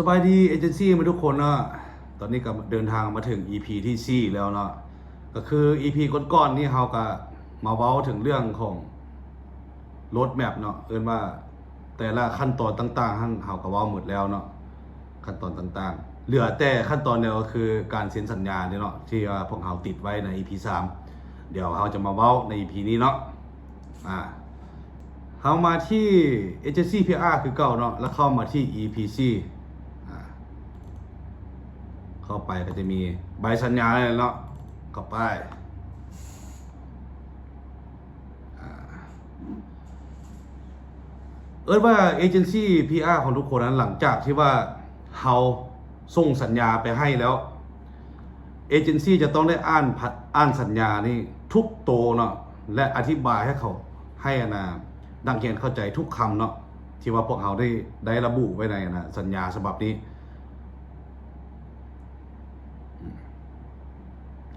ສະບາຍດີເອເຈັນຊີໝົດທຸກຄົນເນາະ. ຕອນນີ້ກໍເດີນທາງມາເຖິງອີພີທີສີ່ແລ້ວເນາະ. ກໍຄືອີພີກ່ອນໆນີ້ເຮົາກໍມາເວົ້າເຖິງເລື່ອງຂອງ road map ເນາະ, ເອີ້ນວ່າແຕ່ລະຂັ້ນຕອນຕ່າງໆຫັ້ນ ເຮົາກໍເວົ້າໝົດແລ້ວເນາະ, ຂັ້ນຕອນຕ່າງໆ. ເຫຼືອແຕ່ຂັ້ນຕອນດຽວກໍຄືການເຊັນສັນຍານີ້ເນາະ ທີ່ວ່າພວກເຮົາຕິດໄວ້ໃນອີພີສາມ. ດຽວເຮົາຈະມາເວົ້າໃນອີພີນີ້ເນາະ. ອ່າ ເຮົາມາທີ່ເອເຈັນຊີພີອາຄືເກົ່າເນາະ ແລ້ວເຂົ້າມາທີ່ອີພີສີ່. ອ່າ ເຂົ້າໄປກໍຈະມີໃບສັນຍາແລ້ວເນາະ, ເຂົ້າໄປ. ອ່າ ເອີ້ນວ່າເອເຈັນຊີພີອາຂອງທຸກຄົນນັ້ນ ຫຼັງຈາກທີ່ວ່າເຮົາສົ່ງສັນຍາໄປໃຫ້ແລ້ວ ເອເຈັນຊີຈະຕ້ອງໄດ້ອ່ານ ອ່ານສັນຍານີ້ທຸກໂຕເນາະ ແລະ ອະທິບາຍໃຫ້ເຂົາ ໃຫ້ອັນນ່າ ນັກຮຽນເຂົ້າໃຈທຸກຄຳເນາະ ທີ່ວ່າພວກເຮົາໄດ້ ໄດ້ລະບຸໄວ້ໃນອັນນ່າ ສັນຍາສະບັບນີ້.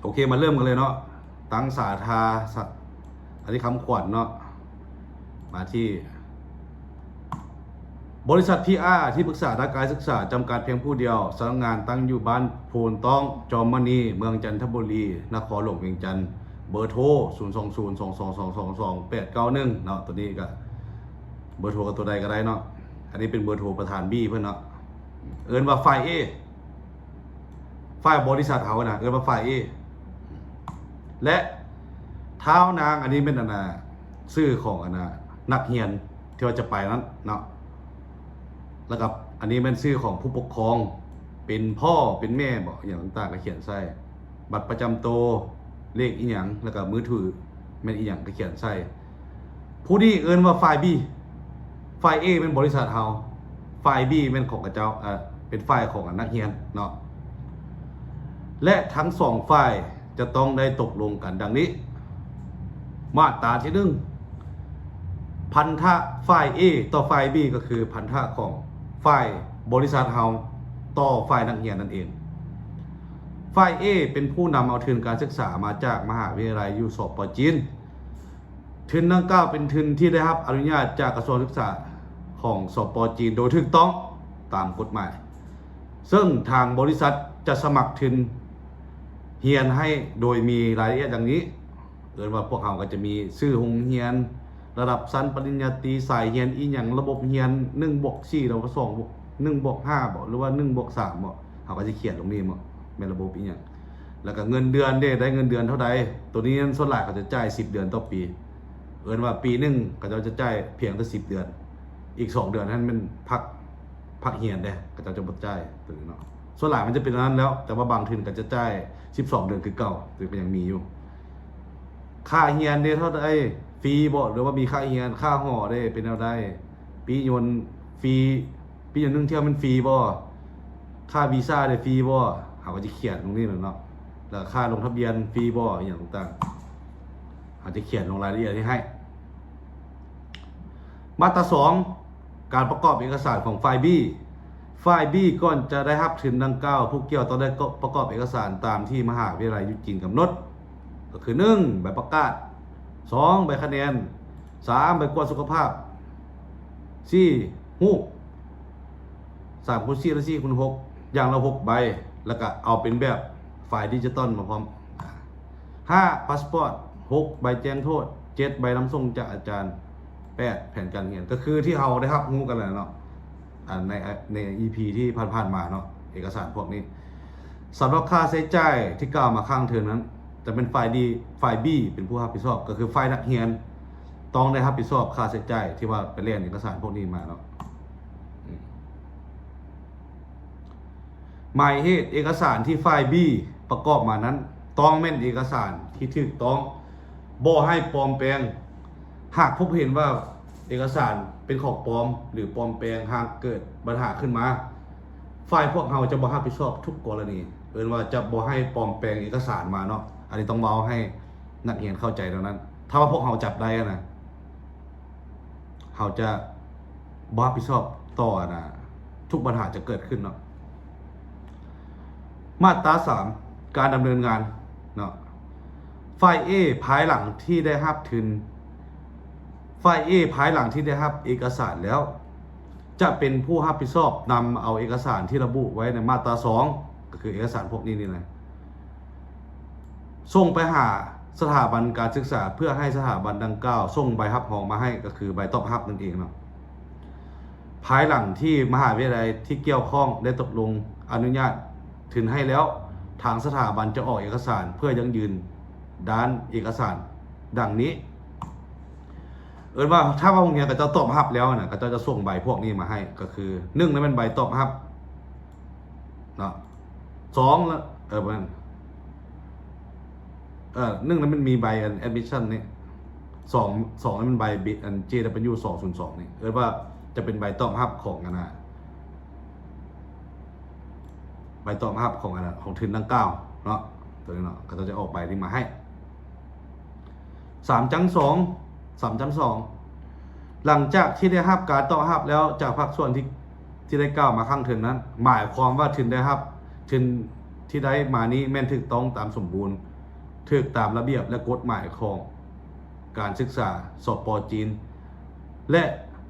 ໂອເຄ ມາເລີ່ມກັນເລີຍເນາະ. ຕັ້ງສາທາ ສະ ອັນນີ້ຄຳຂວັນເນາະ. ມາທີ່ ບໍລິສັດ ພີອາ ທີ່ປຶກສາດ້ານການສຶກສາຈຳກັດພຽງຜູ້ດຽວ, ສຳນັກງານຕັ້ງຢູ່ບ້ານໂພນຕ້ອງ ຈອມມະນີ ເມືອງຈັນທະບູລີ ນະຄອນຫຼວງວຽງຈັນ, ເບີໂທ ສູນສອງສູນ ສອງສອງສອງສອງ ສອງແປດເກົ້າໜຶ່ງ ເນາະ. ຕົວນີ້ກໍເບີໂທກັບຕົວໃດກໍໄດ້ເນາະ. ອັນນີ້ເປັນເບີໂທປະທານບີເພິ່ນເນາະ. ເອີ້ນວ່າຝ່າຍເອ ຝ່າຍບໍລິສັດເຮົານະ ເອີ້ນວ່າຝ່າຍເອ ແລະ ທ້າວນາງ ອັນນີ້ແມ່ນອັນນ່າ ຊື່ຂອງອັນນ່າ ນັກຮຽນທີ່ວ່າຈະໄປນັ້ນເນາະ. ແລ້ວກໍອັນນີ້ແມ່ນຊື່ຂອງຜູ້ປົກຄອງ ເປັນພໍ່ເປັນແມ່ບໍ ອີ່ຫຍັງຕ່າງໆ ກໍຂຽນໃສ່ ບັດປະຈຳໂຕ ເລກອີ່ຫຍັງ ແລ້ວກໍມືຖືແມ່ນອີ່ຫຍັງ ກໍຂຽນໃສ່. ຜູ້ນີ້ເອີ້ນວ່າຝ່າຍບີ. ຝ່າຍເອແມ່ນບໍລິສັດເຮົາ, ຝ່າຍບີແມ່ນຂອງເຂົາເຈົ້າ ເອີ ເປັນຝ່າຍຂອງນັກຮຽນເນາະ ແລະ ທັງສອງຝ່າຍຈະຕ້ອງໄດ້ຕົກລົງກັນດັ່ງນີ້. ມາດຕາທີໜຶ່ງ ພັນທະຝ່າຍເອຕໍ່ຝ່າຍບີ ກໍຄືພັນທະຂອງຝ່າຍບໍລິສັດເຮົາຕໍ່ຝ່າຍນັກຮຽນນັ້ນເອງ. ຝ່າຍເອເປັນຜູ້ນຳເອົາທຶນການສຶກສາມາຈາກມະຫາວິທະຍາໄລຢູ່ ສປ ຈີນ. ທຶນດັ່ງກ່າວເປັນທຶນທີ່ໄດ້ຮັບອະນຸຍາດຈາກກະຊວງສຶກສາຂອງ ສປ ຈີນ ໂດຍຖືກຕ້ອງຕາມກົດໝາຍ, ເຊິ່ງທາງບໍລິສັດຈະສະໝັກທຶນຮຽນໃຫ້ໂດຍມີລາຍລະອຽດດັ່ງນີ້. ເອີ້ນວ່າພວກເຮົາກໍຈະມີຊື່ໂຮງຮຽນ ລະດັບຊັ້ນປະລິນຍາຕີ, ສາຍຮຽນອີ່ຫຍັງ, ລະບົບຮຽນໜຶ່ງບວກສີ່ ຫຼືວ່າສອງບວກ ໜຶ່ງບວກຫ້າບໍ ຫຼືວ່າໜຶ່ງບວກສາມບໍ, ເຮົາກໍຈະຂຽນລົງນີ້ໝົດ ແມ່ນລະບົບອີ່ຫຍັງ. ແລ້ວກໍເງິນເດືອນເດ້ ໄດ້ເງິນເດືອນເທົ່າໃດ. ໂຕນີ້ສ່ວນຫຼາຍເຂົາຈະຈ່າຍສິບເດືອນຕໍ່ປີ. ເອີ້ນວ່າປີໜຶ່ງເຂົາເຈົ້າຈະຈ່າຍພຽງແຕ່ສິບເດືອນ, ອີກສອງເດືອນຫັ້ນແມ່ນພັກ ພັກຮຽນເດ້ ເຂົາເຈົ້າຈະບໍ່ຈ່າຍໂຕນີ້ເນາະ. ສ່ວນຫຼາຍມັນຈະເປັນອັນນັ້ນແລ້ວ, ແຕ່ວ່າບາງທຶນກໍຈະຈ່າຍສິບສອງເດືອນຄືເກົ່າ, ໂຕນີ້ກໍຍັງມີຢູ່. ຄ່າຮຽນເດ້ເທົ່າໃດ ຟຣີບໍ ຫຼືວ່າມີຄ່າຮຽນ? ຄ່າຫໍເດ້ເປັນແນວໃດ? ປີ້ຍົນຟຣີ ປີ້ຍົນໜຶ່ງຖ້ຽວແມ່ນຟຣີບໍ? ຄ່າວີຊາເດ້ຟຣີບໍ? ເຮົາກໍຈະຂຽນຕົງນີ້ແຫຼະເນາະ. ແລ້ວຄ່າລົງທະບຽນຟຣີບໍ ອີ່ຫຍັງຕ່າງໆ ເຮົາຈະຂຽນລົງລາຍລະອຽດນີ້ໃຫ້. ມາດຕາສອງ ການປະກອບເອກະສານຂອງຝ່າຍບີ. ຝ່າຍບີ ກ່ອນຈະໄດ້ຮັບທຶນດັ່ງກ່າວ ຜູ້ກ່ຽວຕ້ອງໄດ້ປະກອບເອກະສານຕາມທີ່ມະຫາວິທະຍາໄລຢູ່ຈີນກຳນົດ ກໍຄື ໜຶ່ງ ໃບປະກາດ, ສອງ ໃບຄະແນນ, ສາມ ໃບກວດສຸຂະພາບ, ສີ່ ຮູບ ສາມຄູນສີ່ ແລະ ສີ່ຄູນຫົກ ຢ່າງລະຫົກໃບ ແລ້ວກະເອົາເປັນແບບໄຟລ໌ດິຈິຕອນມາພ້ອມ. ຫ້າ ພາສປອດ, ຫົກ ໃບແຈ້ງໂທດ, ເຈັດ ໃບນຳສົ່ງຈາກອາຈານ, ແປດ ແຜນການຮຽນ ກໍຄືທີ່ເຮົາໄດ້ຮັບຮູ້ກັນແລ້ວເນາະ ອັນໃນ ໃນອີພີທີ່ຜ່ານໆມາເນາະ ເອກະສານພວກນີ້. ສຳລັບຄ່າໃຊ້ຈ່າຍທີ່ກ່າວມາຂ້າງເທິງນັ້ນ ຈະເປັນຝ່າຍດີ ຝ່າຍບີເປັນຜູ້ຮັບຜິດຊອບ ກໍຄືຝ່າຍນັກຮຽນຕ້ອງໄດ້ຮັບຜິດຊອບຄ່າໃຊ້ຈ່າຍທີ່ວ່າໄປແລ່ນເອກະສານພວກນີ້ມາເນາະ. ໝາຍເຫດເອກະສານທີ່ຝ່າຍບີປະກອບມານັ້ນ ຕ້ອງແມ່ນເອກະສານທີ່ຖືກຕ້ອງ, ບໍ່ໃຫ້ປອມແປງ. ຫາກພົບເຫັນວ່າເອກະສານເປັນຂອງປອມ ຫຼື ປອມແປງ, ຫາກເກີດບັນຫາຂຶ້ນມາ, ຝ່າຍພວກເຮົາຈະບໍ່ຮັບຜິດຊອບທຸກກໍລະນີ. ເອີ້ນວ່າຈະບໍ່ໃຫ້ປອມແປງເອກະສານມາເນາະ. ອັນນີ້ຕ້ອງເວົ້າໃຫ້ນັກຮຽນເຂົ້າໃຈເທົ່ານັ້ນ. ຖ້າວ່າພວກເຮົາຈັບໄດ້ນະ, ເຮົາຈະບໍ່ຮັບຜິດຊອບຕໍ່ອັນນະ ທຸກບັນຫາຈະເກີດຂຶ້ນເນາະ. ມາດຕາສາມ ການດຳເນີນງານເນາະ. ຝ່າຍເອ ພາຍຫຼັງທີ່ໄດ້ຮັບທຶນ, ຝ່າຍເອ ພາຍຫຼັງທີ່ໄດ້ຮັບເອກະສານແລ້ວ ຈະເປັນຜູ້ຮັບຜິດຊອບນຳເອົາເອກະສານທີ່ລະບຸໄວ້ໃນມາດຕາສອງ ກໍຄືເອກະສານພວກນີ້ນີ້ນະ ສົ່ງໄປຫາສະຖາບັນການສຶກສາ ເພື່ອໃຫ້ສະຖາບັນດັ່ງກ່າວສົ່ງໃບຮັບຮອງມາໃຫ້ ກໍຄືໃບຕອບຮັບນັ້ນເອງເນາະ. ພາຍຫຼັງທີ່ມະຫາວິທະຍາໄລທີ່ກ່ຽວຂ້ອງໄດ້ຕົກລົງອະນຸຍາດທຶນໃຫ້ແລ້ວ, ທາງສະຖາບັນຈະອອກເອກະສານເພື່ອຢັ້ງຢືນດ້ານເອກະສານດັ່ງນີ້. ເອີ້ນວ່າ ຖ້າວ່າໂຮງຮຽນເຂົາເຈົ້າຕອບຮັບແລ້ວນະ ເຂົາເຈົ້າຈະສົ່ງໃບພວກນີ້ມາໃຫ້ ກໍຄື ໜຶ່ງ ນັ້ນແມ່ນໃບຕອບຮັບເນາະ, ສອງ ລະ ເອີ ບໍ່ແມ່ນ ເອີ ໜຶ່ງ ນັ້ນມັນມີໃບອັນ admission ນີ້, ສອງ ສອງ ນັ້ນມັນໃບ ອັນ ເຈດັບເບິນຢູ ສອງສູນສອງນີ້ ເອີ້ນວ່າຈະເປັນໃບຕອບຮັບຂອງອັນນະ ໃບຕອບຮັບຂອງອັນນະ ຂອງທຶນດັ່ງກ່າວເນາະ, ຕົວນີ້ເນາະ ເຂົາເຈົ້າຈະອອກໃບນີ້ມາໃຫ້. ສາມຈ້ຳສອງ ສາມຈ້ຳສອງ ຫຼັງຈາກທີ່ໄດ້ຮັບການຕອບຮັບແລ້ວຈາກພາກສ່ວນທີ່ ທີ່ໄດ້ກ່າວມາຂ້າງເທິງນັ້ນ, ໝາຍຄວາມວ່າທຶນໄດ້ຮັບ, ທຶນທີ່ໄດ້ມານີ້ແມ່ນຖືກຕ້ອງຕາມສົມບູນ, ຖືກຕາມລະບຽບ ແລະ ກົດໝາຍຂອງການສຶກສາ ສປ ຈີນ ແລະ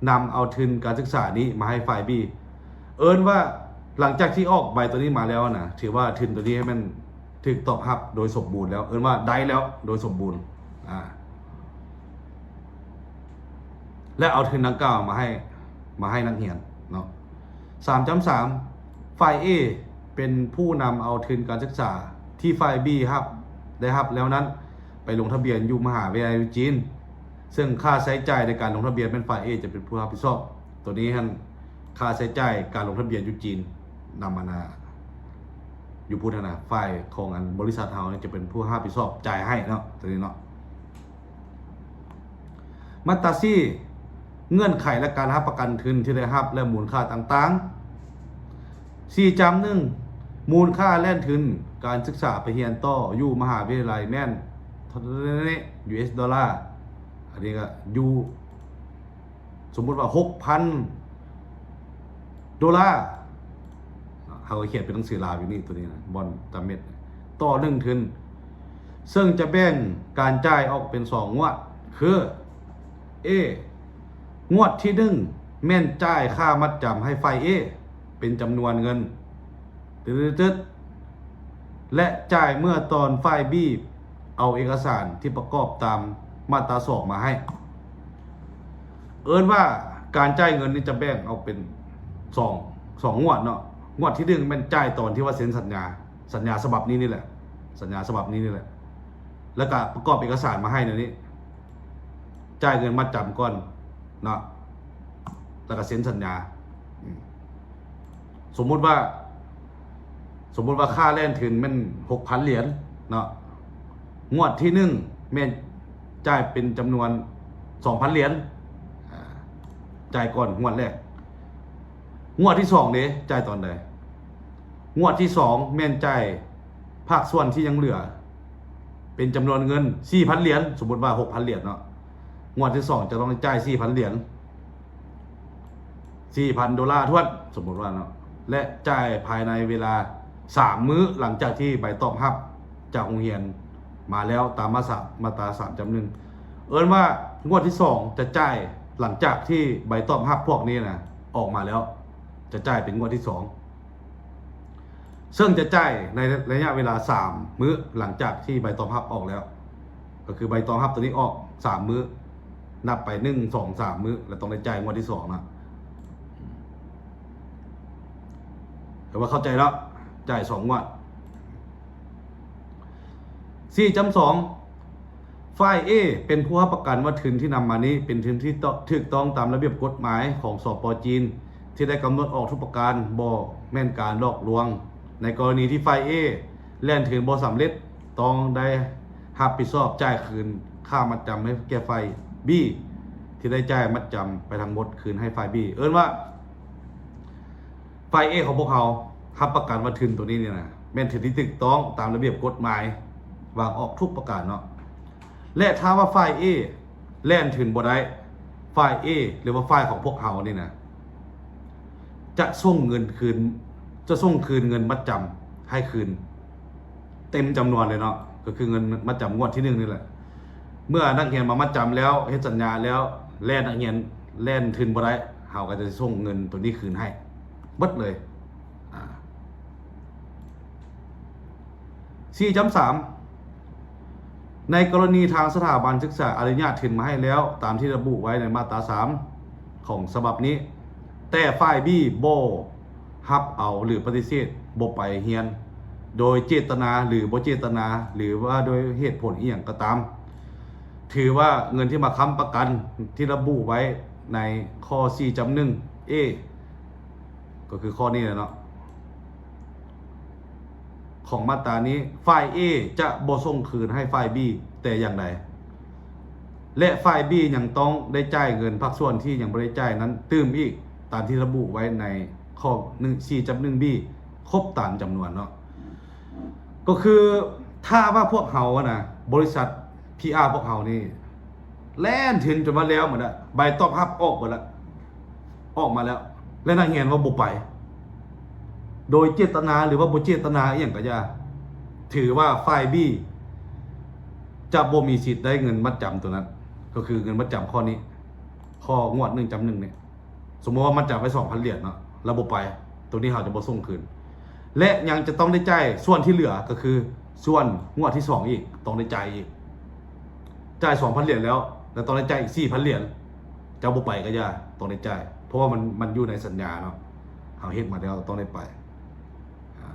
ນຳເອົາທຶນການສຶກສານີ້ມາໃຫ້ຝ່າຍ B. ເອີ້ນວ່າ ຫຼັງຈາກທີ່ອອກໃບຕົວນີ້ມາແລ້ວນະ, ຖືວ່າທຶນຕົວນີ້ແມ່ນ ຖືກຕອບຮັບໂດຍສົມບູນແລ້ວ, ເອີ້ນວ່າໄດ້ແລ້ວໂດຍສົມບູນ ອາ ແລະ ເອົາທຶນດັ່ງກ່າວມາໃຫ້ ມາໃຫ້ນັກຮຽນເນາະ. ສາມຈ້ຳສາມ ຝ່າຍ A ເປັນຜູ້ນຳເອົາທຶນການສຶກສາທີ່ຝ່າຍ B ຮັບ ໄດ້ຮັບແລ້ວນັ້ນ ໄປລົງທະບຽນຢູ່ມະຫາວິທະຍາໄລຢູ່ຈີນ, ເຊິ່ງຄ່າໃຊ້ຈ່າຍໃນການລົງທະບຽນແມ່ນຝ່າຍ A ຈະເປັນຜູ້ຮັບຜິດຊອບ. ຕົວນີ້ຫັ້ນ ຄ່າໃຊ້ຈ່າຍການລົງທະບຽນຢູ່ຈີນ ນຳອັນນະ ຢູ່ພຸ້ນຫັ້ນນະ ຝ່າຍຂອງອັນບໍລິສັດເຮົານີ້ຈະເປັນຜູ້ຮັບຜິດຊອບຈ່າຍໃຫ້ເນາະ ຕົວນີ້ເນາະ. ມາດຕາສີ່ ເງື່ອນໄຂ ແລະ ການຮັບປະກັນທຶນທີ່ໄດ້ຮັບ ແລະ ມູນຄ່າຕ່າງໆ. ສີ່ຈ້ຳໜຶ່ງ ມູນຄ່າແລ່ນທຶນການສຶກສາໄປຮຽນຕໍ່ຢູ່ມະຫາວິທະຍາໄລແມ່ນເທົ່າໃດ ຢູເອສ ໂດລາ, ອັນນີ້ກໍຢູ່ ສົມມຸດວ່າ ຫົກພັນໂດລາ, ເຮົາກໍຂຽນເປັນໜັງສືລາວຢູ່ນີ້ ຕົວນີ້ນະ ບ່ອນຕາມເມັດ ຕໍ່ໜຶ່ງທຶນ, ເຊິ່ງຈະແບ່ງການຈ່າຍອອກເປັນສອງງວດ ຄື A ງວດທີໜຶ່ງ ແມ່ນຈ່າຍຄ່າມັດຈຳໃຫ້ຝ່າຍ A ເປັນຈຳນວນເງິນ ຕຶດໆ ແລະ ຈ່າຍເມື່ອຕອນຝ່າຍ B ເອົາເອກະສານທີ່ປະກອບຕາມມາດຕາສອງມາໃຫ້. ເອີ້ນວ່າການຈ່າຍເງິນນີ້ຈະແບ່ງອອກເປັນສອງ ສອງງວດເນາະ. ງວດທີໜຶ່ງແມ່ນຈ່າຍຕອນທີ່ວ່າເຊັນສັນຍາ, ສັນຍາສະບັບນີ້ນີ້ແຫຼະ, ສັນຍາສະບັບນີ້ນີ້ແຫຼະ, ແລ້ວກະປະກອບເອກະສານມາໃຫ້ແນວນີ້. ຈ່າຍເງິນມັດຈຳກ່ອນເນາະ ແລ້ວກໍເຊັນສັນຍາ. ອືມ ສົມມຸດວ່າ ສົມມຸດວ່າຄ່າແລ່ນທຶນແມ່ນຫົກພັນຫຼຽນເນາະ, ງວດທີໜຶ່ງແມ່ນຈ່າຍເປັນຈຳນວນສອງພັນຫຼຽນ, ອາ ຈ່າຍກ່ອນງວດແລກ. ງວດທີສອງເດ ຈ່າຍຕອນໃດ? ງວດທີສອງແມ່ນຈ່າຍພາກສ່ວນທີ່ຍັງເຫຼືອ ເປັນຈຳນວນເງິນສີ່ພັນຫຼຽນ, ສົມມຸດວ່າຫົກພັນຫຼຽນເນາະ, ງວດທີສອງຈະຕ້ອງໄດ້ຈ່າຍສີ່ພັນຫຼຽນ, ສີ່ພັນໂດລາຖ້ວນ ສົມມຸດວ່າເນາະ, ແລະ ຈ່າຍພາຍໃນເວລາສາມມື້ຫຼັງຈາກທີ່ໃບຕອບຮັບຈາກໂຮງຮຽນມາແລ້ວ ຕາມມາສາມ ມາດຕາສາມຈ້ຳໜຶ່ງ. ເອີ້ນວ່າງວດທີສອງຈະຈ່າຍຫຼັງຈາກທີ່ໃບຕອບຮັບພວກນີ້ນະ ອອກມາແລ້ວ ຈະຈ່າຍເປັນງວດທີສອງ. ເຊິ່ງຈະຈ່າຍໃນໄລຍະເວລາສາມມື້ຫຼັງຈາກທີ່ໃບຕອບຮັບອອກແລ້ວ, ກໍຄືໃບຕອບຮັບຕົວນີ້ອອກສາມມື້, ນັບໄປໜຶ່ງ ສອງ ສາມມື້ ແລ້ວຕ້ອງໄດ້ຈ່າຍງວດທີສອງນະ. ຖືວ່າເຂົ້າໃຈເນາະ, ຈ່າຍສອງງວດ. ສີ່ຈ້ຳສອງ ຝ່າຍ A ເປັນຜູ້ຮັບປະກັນວ່າທຶນທີ່ນຳມານີ້ເປັນທຶນທີ່ ຖືກຕ້ອງຕາມລະບຽບກົດໝາຍຂອງ ສປ ຈີນ ທີ່ໄດ້ກຳນົດອອກທຸກປະການ, ບໍ່ແມ່ນການຫຼອກລວງ. ໃນກໍລະນີທີ່ຝ່າຍ A ແລ່ນທຶນບໍ່ສຳເລັດ, ຕ້ອງໄດ້ຮັບຜິດຊອບຈ່າຍຄືນຄ່າມັດຈຳໃຫ້ແກ່ຝ່າຍ B ທີ່ໄດ້ຈ່າຍມັດຈຳໄປທັງໝົດຄືນໃຫ້ຝ່າຍ B. ເອີ້ນວ່າ ຝ່າຍ A ຂອງພວກເຮົາຮັບປະກັນວ່າທຶນຕົວນີ້ນີ້ນະ ແມ່ນທຶນທີ່ຖືກຕ້ອງຕາມລະບຽບກົດໝາຍວາງອອກທຸກປະການເນາະ. ແລະ ຖ້າວ່າຝ່າຍ A ແລ່ນທຶນບໍ່ໄດ້, ຝ່າຍ A ຫຼືວ່າຝ່າຍຂອງພວກເຮົານີ້ນະ ຈະສົ່ງເງິນຄືນ, ຈະສົ່ງຄືນເງິນມັດຈຳໃຫ້ຄືນເຕັມຈຳນວນເລີຍເນາະ, ກໍຄືເງິນມັດຈຳງວດທີໜຶ່ງນີ້ແຫຼະ. ເມື່ອນັກຮຽນມາມັດຈຳແລ້ວ, ເຮັດສັນຍາແລ້ວ, ແລະ ນັກຮຽນແລ່ນທຶນບໍ່ໄດ້, ເຮົາກໍຈະສົ່ງເງິນໂຕນີ້ຄືນໃຫ້ເບິດເລີຍ. ອາ ສີ່ຈ້ຳສາມ ໃນກໍລະນີທາງສະຖາບັນສຶກສາອະນຸຍາດທຶນມາໃຫ້ແລ້ວ ຕາມທີ່ລະບຸໄວ້ໃນມາດຕາສາມຂອງສະບັບນີ້, ແຕ່ຝ່າຍ B ບໍ່ຮັບເອົາ ຫຼື ປະຕິເສດບໍ່ໄປຮຽນ ໂດຍເຈດຕະນາ ຫຼື ບໍ່ເຈດຕະນາ ຫຼືວ່າໂດຍເຫດຜົນອີ່ຫຍັງກໍຕາມ, ຖືວ່າເງິນທີ່ມາຄ້ຳປະກັນທີ່ລະບຸໄວ້ໃນຂໍ້ສີ່ຈ້ຳໜຶ່ງ A ກໍຄືຂໍ້ນີ້ແຫຼະເນາະ ຂອງມາດຕານີ້ ຝ່າຍ A ຈະບໍ່ສົ່ງຄືນໃຫ້ຝ່າຍ B ແຕ່ຢ່າງໃດ ແລະ ຝ່າຍ B ຍັງຕ້ອງໄດ້ຈ່າຍເງິນພາກສ່ວນທີ່ຍັງບໍ່ໄດ້ຈ່າຍນັ້ນຕື່ມອີກ ຕາມທີ່ລະບຸໄວ້ໃນຂໍ້ໜຶ່ງ ສີ່ຈ້ຳໜຶ່ງ B ຄົບຕາມຈຳນວນເນາະ. ກໍຄືຖ້າວ່າພວກເຮົາອະນະ ບໍລິສັດ PR ພວກເຮົານີ້ ແລ່ນທຶນຈົນວ່າແລ້ວໝົດລະ ໃບຕອບຮັບອອກເບິດລະ ອອກມາແລ້ວ ແລະ ນັກຮຽນວ່າບໍ່ໄປ ໂດຍເຈດຕະນາ ຫຼືວ່າບໍ່ເຈດຕະນາອີ່ຫຍັງກໍຢ່າ ຖືວ່າຝ່າຍ B ຈະບໍ່ມີສິດໄດ້ເງິນມັດຈຳໂຕນັ້ນ ກໍຄືເງິນມັດຈຳຂໍ້ນີ້ ຂໍ້ງວດໜຶ່ງຈ້ຳໜຶ່ງນີ້. ສົມມຸດວ່າມັດຈຳໄວ້ສອງພັນຫຼຽນເນາະ ແລ້ວບໍ່ໄປ ໂຕນີ້ເຮົາຈະບໍ່ສົ່ງຄືນ ແລະ ຍັງຈະຕ້ອງໄດ້ຈ່າຍສ່ວນທີ່ເຫຼືອ ກໍຄືສ່ວນງວດທີສອງອີກ ຕ້ອງໄດ້ຈ່າຍອີກ ຈ່າຍສອງພັນຫຼຽນແລ້ວ ແລ້ວຕ້ອງໄດ້ຈ່າຍອີກສີ່ພັນຫຼຽນ ເຈົ້າບໍ່ໄປກໍຢ່າ ຕ້ອງໄດ້ຈ່າຍ ເພາະວ່າມັນ ມັນຢູ່ໃນສັນຍາເນາະ ເຮົາເຮັດມາແລ້ວຕ້ອງໄດ້ໄປ. ອາ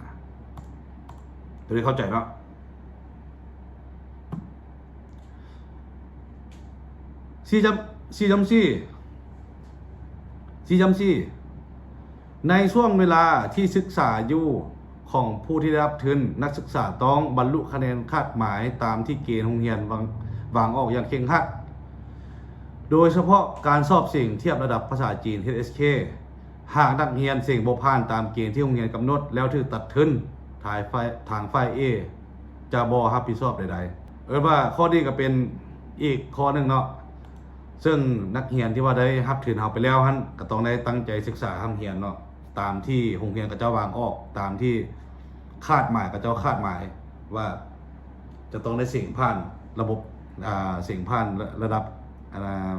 ໂຕນີ້ເຂົ້າໃຈເນາະ. ສີ່ຈ້ຳ ສີ່ຈ້ຳສີ່ ສີ່ຈ້ຳສີ່ ໃນຊ່ວງເວລາທີ່ສຶກສາຢູ່ຂອງຜູ້ທີ່ໄດ້ຮັບທຶນ, ນັກສຶກສາຕ້ອງບັນລຸຄະແນນຄາດໝາຍຕາມທີ່ເກນໂຮງຮຽນວາງ ວາງອອກຢ່າງເຄັ່ງຄັດ, ໂດຍສະເພາະການສອບເສັງທຽບລະດັບພາສາຈີນ HSK. ຫາກນັກຮຽນເສັງບໍ່ຜ່ານຕາມເກນທີ່ໂຮງຮຽນກຳນົດແລ້ວຖືກຕັດທຶນ, ທາງຝ່າຍ ທາງຝ່າຍ A ຈະບໍ່ຮັບຜິດຊອບໃດໆ. ເອີ້ນວ່າຂໍ້ນີ້ກໍເປັນອີກຂໍ້ໜຶ່ງເນາະ, ເຊິ່ງນັກຮຽນທີ່ວ່າໄດ້ຮັບທຶນເຮົາໄປແລ້ວຫັ້ນ ກໍຕ້ອງໄດ້ຕັ້ງໃຈສຶກສາຮ່ຳຮຽນເນາະ, ຕາມທີ່ໂຮງຮຽນເຂົາເຈົ້າວາງອອກ, ຕາມທີ່ຄາດໝາຍ ເຂົາເຈົ້າຄາດໝາຍວ່າ ຈະຕ້ອງໄດ້ເສັງຜ່ານລະບົບ ອ່າ ເສັງຜ່ານລະ ລະດັບ ອ່າ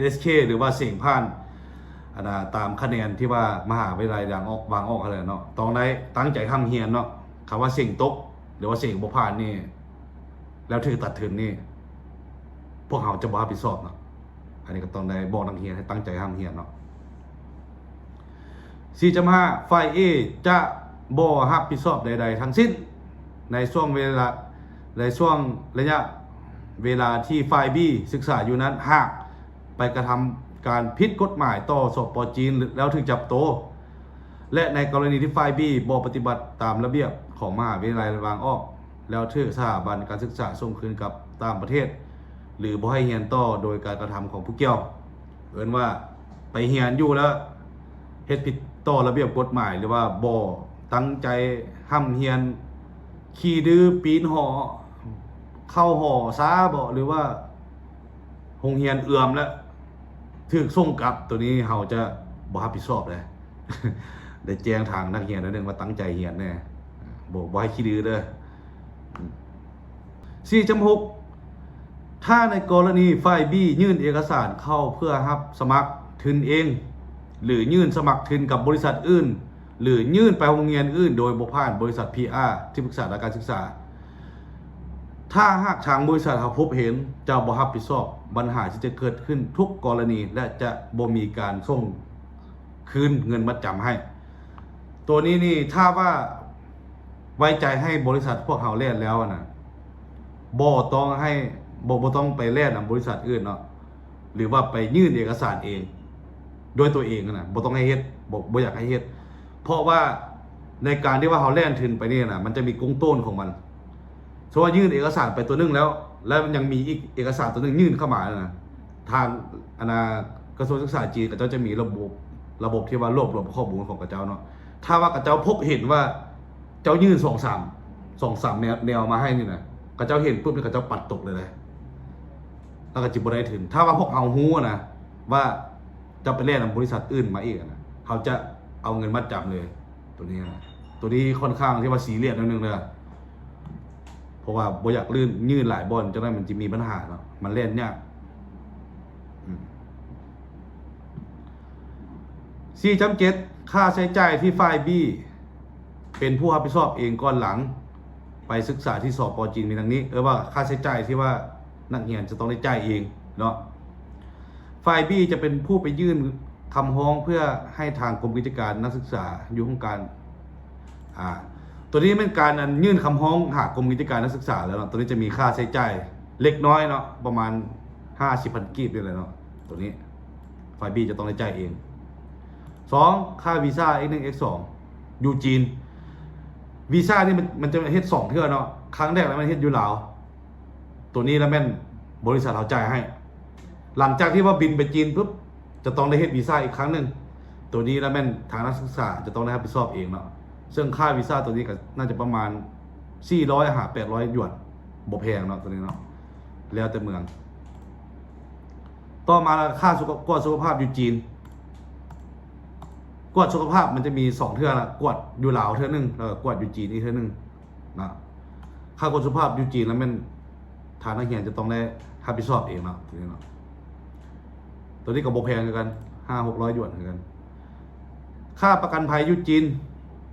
HSK ຫຼືວ່າເສັງຜ່ານ ອັນນ່າ ຕາມຄະແນນທີ່ວ່າມະຫາວິທະຍາໄລວາງອອກ ວາງອອກຫັ້ນແຫຼະເນາະ, ຕ້ອງໄດ້ຕັ້ງໃຈຮ່ຳຮຽນເນາະ. ຄຳວ່າເສັງຕົກ ຫຼືວ່າເສັງບໍ່ຜ່ານນີ້ ແລ້ວຖືກຕັດທຶນນີ້ ພວກເຮົາຈະບໍ່ຮັບຜິດຊອບເນາະ. ອັນນີ້ກໍຕ້ອງໄດ້ບອກນັກຮຽນໃຫ້ຕັ້ງໃຈຮ່ຳຮຽນເນາະ. ສີ່ຈຸດຫ້າ ຝ່າຍ A ຈະບໍ່ຮັບຜິດຊອບໃດໆທັງສິ້ນ ໃນຊ່ວງເວລາ ໃນຊ່ວງໄລຍະເວລາທີ່ຝ່າຍ B ສຶກສາຢູ່ນັ້ນ ຫາກໄປກະທຳການຜິດກົດໝາຍຕໍ່ ສປ ຈີນ ແລ້ວຖືກຈັບໂຕ ແລະ ໃນກໍລະນີທີ່ຝ່າຍ B ບໍ່ປະຕິບັດຕາມລະບຽບຂອງມະຫາວິທະຍາໄລວາງອອກ ແລ້ວຖືກສະຖາບັນການສຶກສາສົ່ງຄືນກັບຕ່າງປະເທດ ຫຼື ບໍ່ໃຫ້ຮຽນຕໍ່ໂດຍການກະທຳຂອງຜູ້ກ່ຽວ. ເອີ້ນວ່າໄປຮຽນຢູ່ແລ້ວເຮັດຜິດຕໍ່ລະບຽບກົດໝາຍ ຫຼືວ່າບໍ່ຕັ້ງໃຈຮ່ຳຮຽນ, ຂີ້ດື້, ປີນຫໍ, ເຂົ້າຫໍຊ້າບໍ ຫຼືວ່າໂຮງຮຽນເອືອມແລ້ວຖືກສົ່ງກັບ, ໂຕນີ້ເຮົາຈະບໍ່ຮັບຜິດຊອບເດ້. ໄດ້ແຈ້ງທາງນັກຮຽນໜ້ອຍໜຶ່ງວ່າຕັ້ງໃຈຮຽນແດ່, ບໍ່ ບໍ່ໃຫ້ຂີ້ດື້ເດີ. ສີ່ຈຸດຫົກ ຖ້າໃນກໍລະນີຝ່າຍ B ຍື່ນເອກະສານເຂົ້າເພື່ອຮັບສະໝັກທຶນເອງ ຫຼື ຍື່ນສະໝັກທຶນກັບບໍລິສັດອື່ນ ຫຼື ຍື່ນໄປໂຮງຮຽນອື່ນໂດຍບໍ່ຜ່ານບໍລິສັດ PR ທີ່ປຶກສາດ້ານການສຶກສາ, ຖ້າຫາກທາງບໍລິສັດເຮົາພົບເຫັນ ຈະບໍ່ຮັບຜິດຊອບບັນຫາທີ່ຈະເກີດຂຶ້ນທຸກກໍລະນີ ແລະ ຈະບໍ່ມີການສົ່ງ ຄືນເງິນມັດຈຳໃຫ້. ໂຕນີ້ນີ້ ຖ້າວ່າໄວ້ໃຈໃຫ້ບໍລິສັດພວກເຮົາແລ່ນແລ້ວນະ ບໍ່ຕ້ອງໃຫ້ ບໍ່ ບໍ່ຕ້ອງໄປແລ່ນນຳບໍລິສັດອື່ນເນາະ ຫຼືວ່າໄປຍື່ນເອກະສານເອງ ດ້ວຍຕົວເອງນະ ບໍ່ຕ້ອງໃຫ້ເຮັດ ບໍ່ ບໍ່ຢາກໃຫ້ເຮັດ. ເພາະວ່າໃນການທີ່ວ່າເຮົາແລ່ນທຶນໄປນີ້ນະ ມັນຈະມີກົງໂຕ້ນຂອງມັນ. ສົມມຸດວ່າຍື່ນເອກະສານໄປຕົວໜຶ່ງແລ້ວ ແລ້ວຍັງມີອີກເອກະສານຕົວໜຶ່ງຍື່ນເຂົ້າມານະ ທາງ ອັນນ່າ ກະຊວງສຶກສາຈີນ ເຂົາເຈົ້າຈະມີລະບົບ ລະບົບທີ່ວ່າລວບລວມຂໍ້ມູນຂອງເຂົາເຈົ້າເນາະ. ຖ້າວ່າເຂົາເຈົ້າພົບເຫັນວ່າເຈົ້າຍື່ນສອງສາມ ສອງສາມແນວ ແນວມາໃຫ້ນີ້ນະ ເຂົາເຈົ້າເຫັນປຶບນີ້ ເຂົາເຈົ້າປັດຕົກເລີຍເດ້ ແລ້ວກໍຈະບໍ່ໄດ້ທຶນ. ຖ້າວ່າພວກເຮົາຮູ້ນະວ່າເຈົ້າໄປແລ່ນນຳບໍລິສັດອື່ນມາອີກນະ ເຮົາຈະເອົາເງິນມັດຈຳເລີຍ. ໂຕນີ້ນະ ໂຕນີ້ຄ່ອນຂ້າງທີ່ວ່າຊີຣຽສໜ້ອຍໜຶ່ງເດີ ເພາະວ່າບໍ່ຢາກຍື່ນ ຍື່ນຫຼາຍບ່ອນ ຈັ່ງໃດມັນຈະມີບັນຫາເນາະ ມັນແລ່ນຍາກ. ອືມ ສີ່ຈ້ຳເຈັດ ຄ່າໃຊ້ຈ່າຍທີ່ຝ່າຍ B ເປັນຜູ້ຮັບຜິດຊອບເອງກ່ອນຫຼັງໄປສຶກສາທີ່ ສປ ຈີນ ມີດັ່ງນີ້. ເອີ້ນວ່າຄ່າໃຊ້ຈ່າຍທີ່ວ່ານັກຮຽນຈະຕ້ອງໄດ້ຈ່າຍເອງເນາະ. ຝ່າຍ B ຈະເປັນຜູ້ໄປຍື່ນຄຳຮ້ອງເພື່ອໃຫ້ທາງກົມກິດຈະການນັກສຶກສາຢູ່ຫ້ອງການ ອາ ຕົວນີ້ແມ່ນການ ອັນ ຍື່ນຄຳຮ້ອງຫາກົມກິດຈະການນັກສຶກສາແລ້ວເນາະ. ຕົວນີ້ຈະມີຄ່າໃຊ້ຈ່າຍເລັກນ້ອຍເນາະ ປະມານຫ້າສິບພັນກີບນີ້ແຫຼະເນາະ. ຕົວນີ້ຝ່າຍ B ຈະຕ້ອງໄດ້ຈ່າຍເອງ. ສອງ ຄ່າວີຊາ ເອັກໜຶ່ງ ເອັກສອງ ຢູ່ຈີນ. ວີຊານີ້ມັນ ມັນຈະເຮັດສອງເທື່ອເນາະ. ຄັ້ງແລກລະແມ່ນເຮັດຢູ່ລາວ ຕົວນີ້ລະແມ່ນບໍລິສັດເຮົາຈ່າຍໃຫ້. ຫຼັງຈາກທີ່ວ່າບິນໄປຈີນປຶບ ຈະຕ້ອງໄດ້ເຮັດວີຊາອີກຄັ້ງໜຶ່ງ. ຕົວນີ້ລະແມ່ນທາງນັກສຶກສາຈະຕ້ອງໄດ້ຮັບຜິດຊອບເອງເນາະ. ເຊິ່ງຄ່າວີຊາຕົວນີ້ກໍໜ້າຈະປະມານສີ່ຮ້ອຍຫາແປດຮ້ອຍຢວນ ບໍ່ແພງເນາະ ຕົວນີ້ເນາະ ແລ້ວແຕ່ເມືອງ. ຕໍ່ມາລະ ຄ່າສຸຂະ ກວດສຸຂະພາບຢູ່ຈີນ. ກວດສຸຂະພາບມັນຈະມີສອງເທື່ອລະ ກວດຢູ່ລາວເທື່ອໜຶ່ງ ແລ້ວກໍກວດຢູ່ຈີນອີກເທື່ອໜຶ່ງນະ. ຄ່າກວດສຸຂະພາບຢູ່ຈີນລະແມ່ນທາງນັກຮຽນຈະຕ້ອງໄດ້ຮັບຜິດຊອບເອງເນາະ ຕົວນີ້ເນາະ. ຕົວນີ້ກໍບໍ່ແພງຄືກັນ ຫ້າຫົກຮ້ອຍຢວນຄືກັນ. ຄ່າປະກັນໄພຢູ່ຈີນ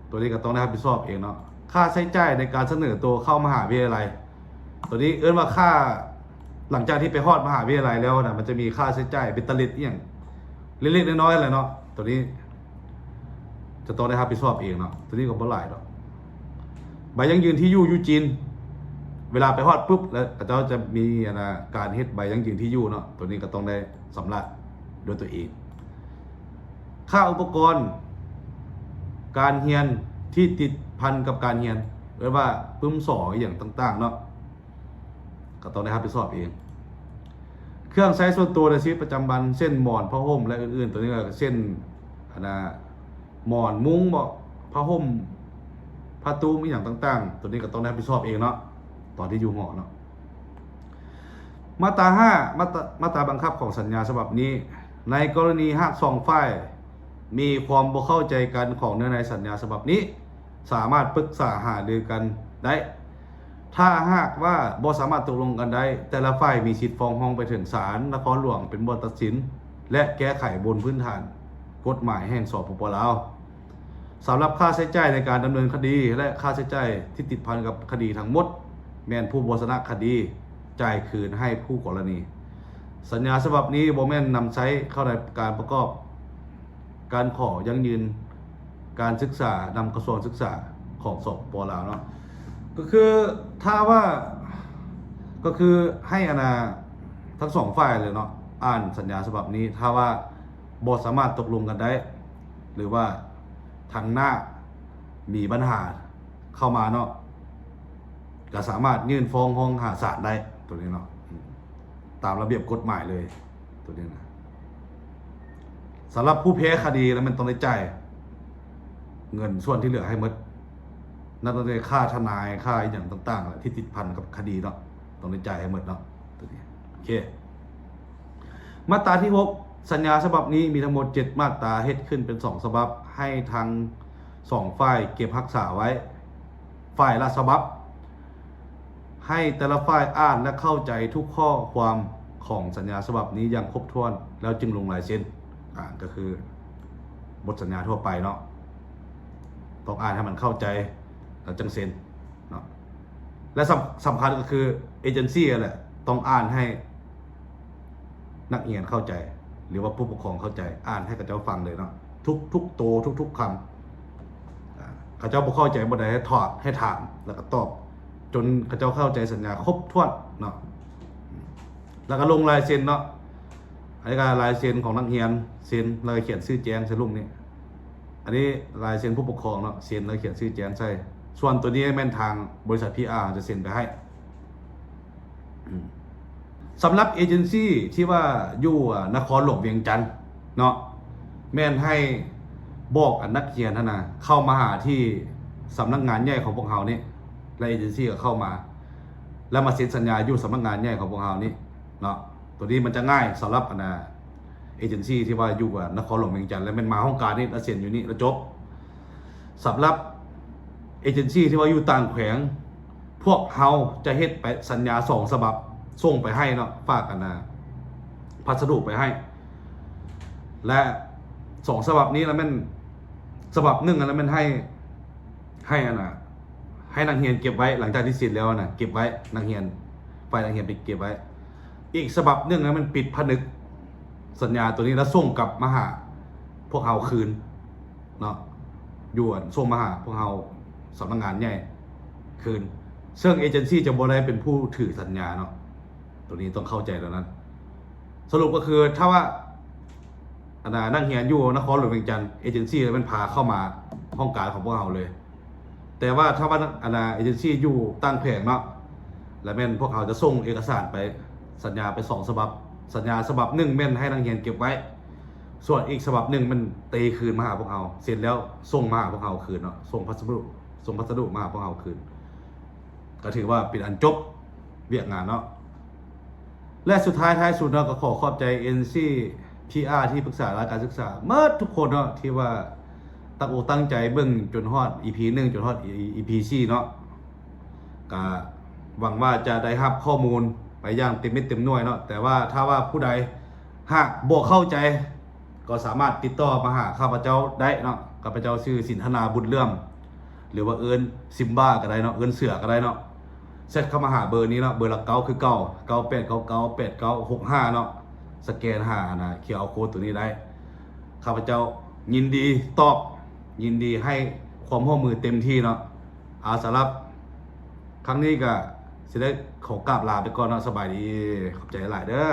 ຕົວນີ້ກໍຕ້ອງໄດ້ຮັບຜິດຊອບເອງເນາະ. ຄ່າໃຊ້ຈ່າຍໃນການສະເໜີໂຕເຂົ້າມະຫາວິທະຍາໄລ ຕົວນີ້ເອີ້ນວ່າຄ່າ ຫຼັງຈາກທີ່ໄປຮອດມະຫາວິທະຍາໄລແລ້ວນະ ມັນຈະມີຄ່າໃຊ້ຈ່າຍເບັດເຕີເລັດອີ່ຫຍັງເລັກໆນ້ອຍໆແຫຼະເນາະ. ຕົວນີ້ຈະຕ້ອງໄດ້ຮັບຜິດຊອບເອງເນາະ. ຕົວນີ້ກໍບໍ່ຫຼາຍດອກ. ໃບຢັ້ງຢືນທີ່ຢູ່ຢູ່ຈີນ ເວລາໄປຮອດປຶບ ແລ້ວເຂົາເຈົ້າຈະມີ ອັນນະ ການເຮັດໃບຢັ້ງຢືນທີ່ຢູ່ເນາະ. ຕົວນີ້ກໍຕ້ອງໄດ້ຊຳລະດ້ວຍຕົວເອງ. ຄ່າອຸປະກອນການຮຽນທີ່ຕິດພັນກັບການຮຽນ ເອີ້ນວ່າປຶ້ມສໍ ອີ່ຫຍັງຕ່າງໆເນາະ ກໍຕ້ອງໄດ້ຮັບຜິດຊອບເອງ. ເຄື່ອງໃຊ້ສ່ວນຕົວໃນຊີວິດປະຈຳວັນ ເຊັ່ນ ໝອນ ຜ້າຫົ່ມ ແລະ ອື່ນໆ ຕົວນີ້ກໍເຊັ່ນ ອັນນະ ໝອນ ມຸ້ງເບາະ ຜ້າຫົ່ມ ຜ້າຕຸ້ມ ອີ່ຫຍັງຕ່າງໆ ຕົວນີ້ກໍຕ້ອງໄດ້ຮັບຜິດຊອບເອງເນາະ ຕອນທີ່ຢູ່ຫໍເນາະ. ມາດຕາຫ້າ ມາດຕາ ມາດຕາບັງຄັບຂອງສັນຍາສະບັບນີ້ ໃນກໍລະນີຫາກສອງຝ່າຍມີຄວາມບໍ່ເຂົ້າໃຈກັນຂອງເນື້ອໃນສັນຍາສະບັບນີ້ ສາມາດປຶກສາຫາລືກັນໄດ້. ຖ້າຫາກວ່າບໍ່ສາມາດຕົກລົງກັນໄດ້ ແຕ່ລະຝ່າຍມີສິດຟ້ອງຮ້ອງໄປເຖິງສານນະຄອນຫຼວງເປັນບ່ອນຕັດສິນ ແລະ ແກ້ໄຂບົນພື້ນຖານກົດໝາຍແຫ່ງ ສປປ ລາວ. ສຳລັບຄ່າໃຊ້ຈ່າຍໃນການດຳເນີນຄະດີ ແລະ ຄ່າໃຊ້ຈ່າຍທີ່ຕິດພັນກັບຄະດີທັງໝົດ ແມ່ນຜູ້ບໍ່ຊະນະຄະດີຈ່າຍຄືນໃຫ້ຄູ່ກໍລະນີ. ສັນຍາສະບັບນີ້ບໍ່ແມ່ນນຳໃຊ້ເຂົ້າໃນການປະກອບການຂໍຢັ້ງຢືນການສຶກສານຳກະຊວງສຶກສາຂອງ ສປປ ລາວເນາະ. ກໍຄືຖ້າວ່າ ກໍຄືໃຫ້ອັນນະ ທັງສອງຝ່າຍເລີຍເນາະ ອ່ານສັນຍາສະບັບນີ້ ຖ້າວ່າບໍ່ສາມາດຕົກລົງກັນໄດ້ ຫຼືວ່າທາງໜ້າມີບັນຫາເຂົ້າມາເນາະ ກໍສາມາດຍື່ນຟ້ອງຮ້ອງຫາສານໄດ້ ຕົວນີ້ເນາະ ຕາມລະບຽບກົດໝາຍເລີຍ ຕົວນີ້ນະ. ສຳລັບຜູ້ແພ້ຄະດີລະແມ່ນຕ້ອງໄດ້ຈ່າຍເງິນສ່ວນທີ່ເຫຼືອໃຫ້ໝົດ ນັບຕັ້ງແຕ່ຄ່າທະນາຍ ຄ່າອີ່ຫຍັງຕ່າງໆ ທີ່ຕິດພັນກັບຄະດີເນາະ ຕ້ອງໄດ້ຈ່າຍໃຫ້ໝົດເນາະ ຕົວນີ້. ໂອເຄ ມາດຕາທີຫົກ ສັນຍາສະບັບນີ້ມີທັງໝົດເຈັດມາດຕາ ເຮັດຂຶ້ນເປັນສອງສະບັບ ໃຫ້ທັງສອງຝ່າຍເກັບຮັກສາໄວ້ ຝ່າຍລະສະບັບ ໃຫ້ແຕ່ລະຝ່າຍອ່ານ ແລະ ເຂົ້າໃຈທຸກຂໍ້ຄວາມຂອງສັນຍາສະບັບນີ້ຢ່າງຄົບຖ້ວນ ແລ້ວຈຶ່ງລົງລາຍເຊັນ. ອາ ກໍຄືບົດສັນຍາທົ່ວໄປເນາະ ຕ້ອງອ່ານໃຫ້ມັນເຂົ້າໃຈ ແລ້ວຈັ່ງເຊັນເນາະ. ແລະ ສຳ ສຳຄັນກໍຄືເອເຈັນຊີນັ້ນແຫຼະ ຕ້ອງອ່ານໃຫ້ນັກຮຽນເຂົ້າໃຈ ຫຼືວ່າຜູ້ປົກຄອງເຂົ້າໃຈ ອ່ານໃຫ້ເຂົາເຈົ້າຟັງເລີຍເນາະ ທຸກໆໂຕ ທຸກໆຄຳ. ອາ ເຂົາເຈົ້າບໍ່ເຂົ້າໃຈບ່ອນໃດ ໃຫ້ຖາມ ໃຫ້ຖາມ ແລ້ວກໍຕອບ ຈົນເຂົາເຈົ້າເຂົ້າໃຈສັນຍາຄົບຖ້ວນເນາະ ແລ້ວກໍລົງລາຍເຊັນເນາະ. ອັນນີ້ກໍລາຍເຊັນຂອງນັກຮຽນ ເຊັນ ແລ້ວກໍຂຽນຊື່ແຈ້ງໃສ່ລຸ່ມນີ້. ອັນນີ້ລາຍເຊັນຜູ້ປົກຄອງເນາະ ເຊັນ ແລ້ວຂຽນຊື່ແຈ້ງໃສ່. ສ່ວນຕົວນີ້ແມ່ນທາງບໍລິສັດ ພີອາ ຈະເຊັນໄປໃຫ້. ອືມ ສຳລັບເອເຈັນຊີທີ່ວ່າຢູ່ ອາ ນະຄອນຫຼວງວຽງຈັນເນາະ ແມ່ນໃຫ້ບອກອັນນັກຮຽນຫັ້ນນະ ເຂົ້າມາຫາທີ່ສຳນັກງານໃຫຍ່ຂອງພວກເຮົານີ້ ແລະ ເອເຈັນຊີກໍເຂົ້າມາ ແລ້ວມາເຊັນສັນຍາຢູ່ສຳນັກງານໃຫຍ່ຂອງພວກເຮົານີ້ເນາະ. ຕົວນີ້ມັນຈະງ່າຍສຳລັບອັນນະ ເອເຈັນຊີທີ່ວ່າຢູ່ ອາ ນະຄອນຫຼວງວຽງຈັນ ແລ້ວແມ່ນມາຫ້ອງການນີ້ ແລ້ວເຊັນຢູ່ນີ້ ແລ້ວຈົບ. ສຳລັບເອເຈັນຊີທີ່ວ່າຢູ່ຕ່າງແຂວງ ພວກເຮົາຈະເຮັດໄປສັນຍາສອງສະບັບ ສົ່ງໄປໃຫ້ເນາະ ຝາກອັນນະ ພັດສະດຸໄປໃຫ້ ແລະ ສອງສະບັບນີ້ລະແມ່ນ ສະບັບໜຶ່ງຫັ້ນລະແມ່ນໃຫ້ ໃຫ້ອັນນ່າ ໃຫ້ນັກຮຽນເກັບໄວ້ ຫຼັງຈາກທີ່ເຊັນແລ້ວຫັ້ນນະ ເກັບໄວ້ ນັກຮຽນ ຝ່າຍນັກຮຽນໄປເກັບໄວ້. ອີກສະບັບໜຶ່ງຫັ້ນແມ່ນປິດຜະນຶກສັນຍາໂຕນີ້ ແລ້ວສົ່ງກັບມາຫາພວກເຮົາຄືນເນາະ ຢູ່ອັນ ສົ່ງມາຫາພວກເຮົາສຳນັກງານໃຫຍ່ຄືນ ເຊິ່ງເອເຈັນຊີຈະບໍ່ໄດ້ເປັນຜູ້ຖືສັນຍາເນາະ. ໂຕນີ້ຕ້ອງເຂົ້າໃຈແນວນັ້ນ. ສະຫຼຸບກໍຄື ຖ້າວ່າ ອັນນ່າ ນັກຮຽນຢູ່ນະຄອນຫຼວງວຽງຈັນ ເອເຈັນຊີລະແມ່ນພາເຂົ້າມາຫ້ອງການຂອງພວກເຮົາເລີຍ. ແຕ່ວ່າຖ້າວ່າ ອັນນ່າ ເອເຈັນຊີຢູ່ຕ່າງແຂວງເນາະ ລະແມ່ນພວກເຮົາຈະສົ່ງເອກະສານໄປ ສັນຍາໄປສອງສະບັບ. ສັນຍາສະບັບໜຶ່ງແມ່ນໃຫ້ນັກຮຽນເກັບໄວ້ ສ່ວນອີກສະບັບໜຶ່ງແມ່ນຕີຄືນມາຫາພວກເຮົາ ເຊັນແລ້ວສົ່ງມາຫາພວກເຮົາຄືນເນາະ ສົ່ງພັດສະດຸ ສົ່ງພັດສະດຸມາຫາພວກເຮົາຄືນ. ກໍຖືວ່າເປັນອັນຈົບວຽກງານເນາະ ແລະ ສຸດທ້າຍທ້າຍສຸດເນາະ ກໍຂໍຂອບໃຈເອັນຊີ ພີອາ ທີ່ປຶກສາດ້ານການສຶກສາໝົດທຸກຄົນເນາະ ທີ່ວ່າຕັ້ງອົກຕັ້ງໃຈເບິ່ງຈົນຮອດອີພີໜຶ່ງ ຈົນຮອດອີພີສີ່ເນາະ. ກະຫວັງວ່າຈະໄດ້ຮັບຂໍ້ມູນໄປຢ່າງເຕັມເມັດເຕັມໜ່ວຍເນາະ ແຕ່ວ່າຖ້າວ່າຜູ້ໃດຫາກບໍ່ເຂົ້າໃຈ ກໍສາມາດຕິດຕໍ່ມາຫາຂ້າພະເຈົ້າໄດ້ເນາະ. ຂ້າພະເຈົ້າຊື່ ສິນທະນາ ບຸນເຫຼື້ອມ ຫຼືວ່າເອີ້ນຊິມບາກໍໄດ້ເນາະ ເອີ້ນເສືອກໍໄດ້ເນາະ. ແຊັດເຂົ້າມາຫາເບີນີ້ເນາະ ເບີຫຼັກເກົ້າຄືເກົ່າ ເກົ້າແປດເກົ້າເກົ້າ ແປດເກົ້າຫົກຫ້າເນາະ. ສະແກນຫາອັນນ່າ ຄິວອາຣ໌ໂຄດ ໂຕນີ້ໄດ້. ຂ້າພະເຈົ້າຍິນດີຕອບ ຍິນດີໃຫ້ຄວາມຮ່ວມມືເຕັມທີ່ເນາະ. ອາ ສຳລັບຄັ້ງນີ້ກໍຊິໄດ້ຂໍກາບລາໄປກ່ອນເນາະ. ສະບາຍດີ ຂອບໃຈຫຼາຍເດີ.